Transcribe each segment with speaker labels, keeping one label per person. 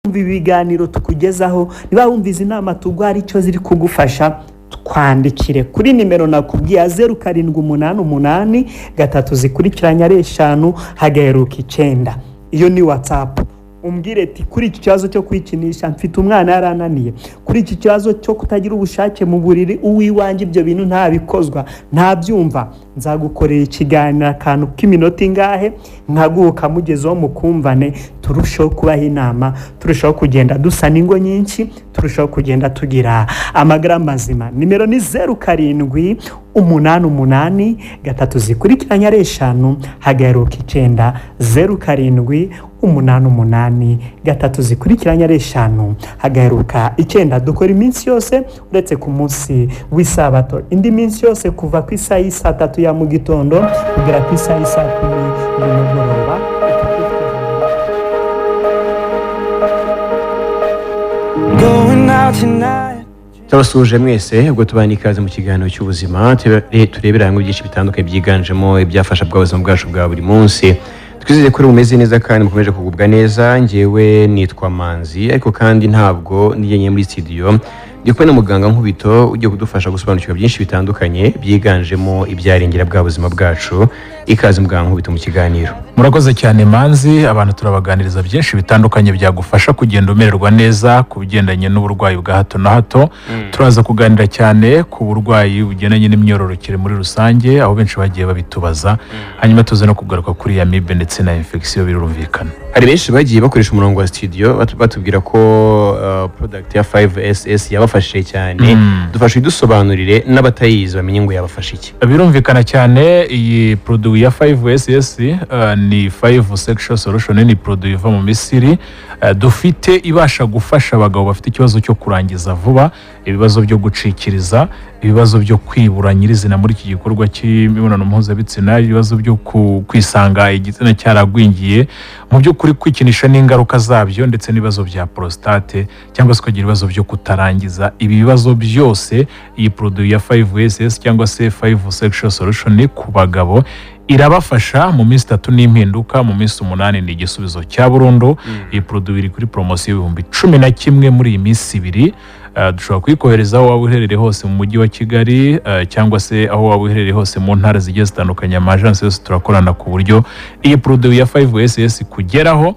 Speaker 1: Wumva ibiganiro tukugezaho, niba wumva izi nama tuguha hari icyo ziri kugufasha, twandikire kuri nimero nakubwiye, 07888889. Iyo ni WhatsApp. Umbwire ati: "Kuri iki kibazo cyo kwikinisha, mfite umwana yarananiye, kuri iki kibazo cyo kutagira ubushake mu buriri, uwiwanjye ibyo bintu ntabikozwa, ntabyumva." Nzagukorera ikiganiro, akantu k'iminota ingahe, nkaguha ukamugezaho, mukumvane, turusheho kubaha inama, turushaho kugenda dusana ingo nyinshi, turushaho kugenda tugira amagara mazima. Nimero ni 07888889. 07888889. Dukora iminsi yose uretse ku munsi w'isabato. Indi minsi yose kuva ku isaha y'isaa 3 ya mu gitondo kugera ku isaha y'isaa 10 y'umugoroba.
Speaker 2: Going out tonight.
Speaker 3: Turabasuhuje mwese. Ubwo tubana ikaze mu kiganiro cy'ubuzima, turebera hamwe byinshi bitandukanye byiganjemo ibyafasha bwa buzima bwacu bwa buri munsi. Twizeye ko bumeze neza kandi mukomeje kugubwa neza. Njyewe nitwa Manzi, ariko kandi ntabwo nijyenyine muri studio, ndi kumwe na muganga Nkubito ugiye kudufasha gusobanukirwa byinshi bitandukanye byiganjemo ibyarengera bwa buzima bwacu. Ikaze, muganga Nkubito, mu kiganiro.
Speaker 4: Murakoze cyane, Manzi. Abantu turabaganiriza byinshi bitandukanye byagufasha kugenda umererwa neza ku bigendanye n'uburwayi bwa hato na hato. Turaza kuganira cyane ku burwayi bugendanye n'imyororokere muri rusange, aho benshi bagiye babitubaza, hanyuma tuze no kugaruka kuri amibe ndetse na infection, birumvikana.
Speaker 3: Hari benshi bagiye bakoresha umurongo wa studio batubwira ko product ya 5SS yabafashije cyane. Dufashe idusobanurire, n'abatayizi bamenye ngo yabafasha iki.
Speaker 4: Birumvikana cyane. Iyi produit ya 5SS ni 5 Sexual Solution, ni produit iva mu Misiri dufite ibasha gufasha abagabo bafite ikibazo cyo kurangiza vuba, ibibazo byo gucikiriza, ibibazo byo kwibura nyirizina muri iki gikorwa cy'imibonano mpuzabitsina, ibibazo byo kwisanga igitsina cyaragwingiye, mu by'ukuri kwikinisha n'ingaruka zabyo, ndetse n'ibibazo bya prostate cyangwa se ukagira ibibazo byo kutarangiza. Ibi bibazo byose iyi produit ya 5SS cyangwa se 5 Sexual Solution ku bagabo irabafasha. Mu minsi 3 n'impinduka, mu minsi 8 ni igisubizo cya burundu. Iyi produit iri kuri poromosiyo 11,000 muri iyi minsi 2. Dushobora kuyikohereza aho waba uherereye hose mu mujyi wa Kigali, cyangwa se aho waba uherereye hose mu ntara zigiye zitandukanye. Amajansi yose turakorana ku buryo iyi produit ya 5SS kugeraho.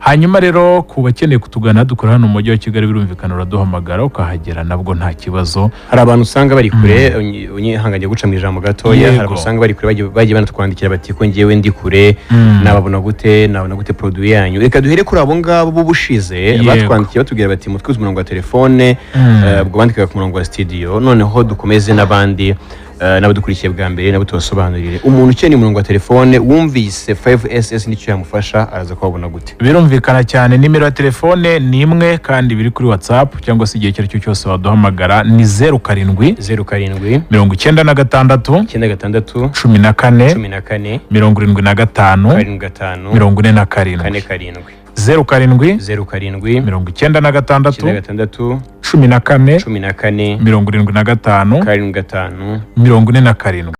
Speaker 4: Hanyuma rero ku bakeneye kutugana, dukora hano mu mujyi wa Kigali, birumvikana uraduhamagara ukahagera nabwo nta kibazo.
Speaker 3: Hari abantu usanga bari kure, unyihanganye guca mu ijambo gatoya, hari abantu usanga bari kure, bagiye banatwandikira bati: "Ko ngewe ndi kure, nababona gute? Nabona gute produit yanyu?" Reka duhere kuri abo ngabo b'ubushize batwandikiye batubwira bati: "Mutwize umurongo wa telefone." Ubwo bandikaga ku murongo wa studio. Noneho dukomeze n'abandi, n'abadukurikiye bwa mbere nabo tubasobanurire. Umuntu ukeneye umurongo wa telefone wumvise 5SS n'icyo yamufasha, araza kubabona gute?
Speaker 4: Birumvikana cyane. Nimero ya telefone ni imwe kandi biri kuri WhatsApp, cyangwa se igihe icyo ari cyo cyose waduhamagara, ni 07
Speaker 3: 07
Speaker 4: 96
Speaker 3: 96
Speaker 4: 14
Speaker 3: 14
Speaker 4: 75
Speaker 3: 75
Speaker 4: 47.
Speaker 3: 47.
Speaker 4: 07
Speaker 3: 07
Speaker 4: 96
Speaker 3: 96
Speaker 4: 14
Speaker 3: 14
Speaker 4: 75
Speaker 3: 75
Speaker 4: 47.